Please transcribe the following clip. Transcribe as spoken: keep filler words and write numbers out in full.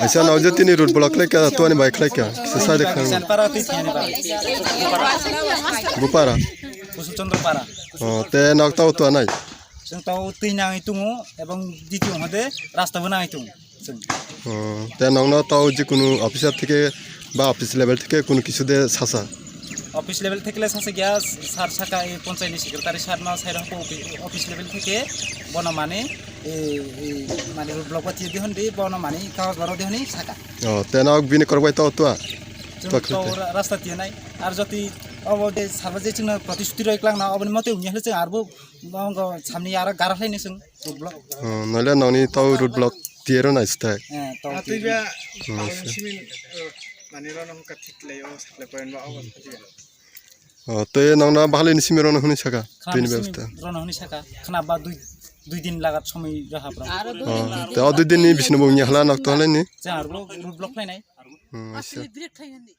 Aisa, nokjagwi tini road block khlaikha, tuani bai khlaikha, kisa sai de khang. Para twi thani ba. Bupara. Kusul Chandra para. Oh, te nok tao tuanai. Chwng tao twi nangwi tongo, ebong diti ongkha de rasta bo nangwi tongo. Chwng. Oh, te nokno tao jikunu officer theke ba office level theke kunu kisu de sasa? Office level thekle sasa gya, sir saka, e, ponchayni secretary sir no sai rok office level theke bono mani, e, e, mani road block ba tiyo dihon di, bono mani kagoj baro dihoni saka. Oh, te nok bini korok bai tao tua? Chwng Tua tao khlaite. Ra-, rasta tiyo nai. Ar joti obo de sabo je chwngno protisthuti roi klangna, oboni mote wngya hwle chwng arbo Bo wngkha samni aro gara khlaino chwng road block. Oh, noile nokni tao road block tiye rw nai stai. Eh, tao Ah, twi twi ba, rw. Oh, tao sir. Simi, eh, mani rw nang ka thik lai o, saklai poin ba o, ba thik lai. Oh, to ye nokna bahalini simi rw nang hwnwi saka, Khana twi ni simi bebostha. Rw nang hwnwi saka, khana ba dui, dui din lagat somoi raha pra. Oh, to o dui din ni bisino bo wngya hla nok to halai ni? Chwng aro road block khlainai. Hmm, aisa. Asli break khai hindi.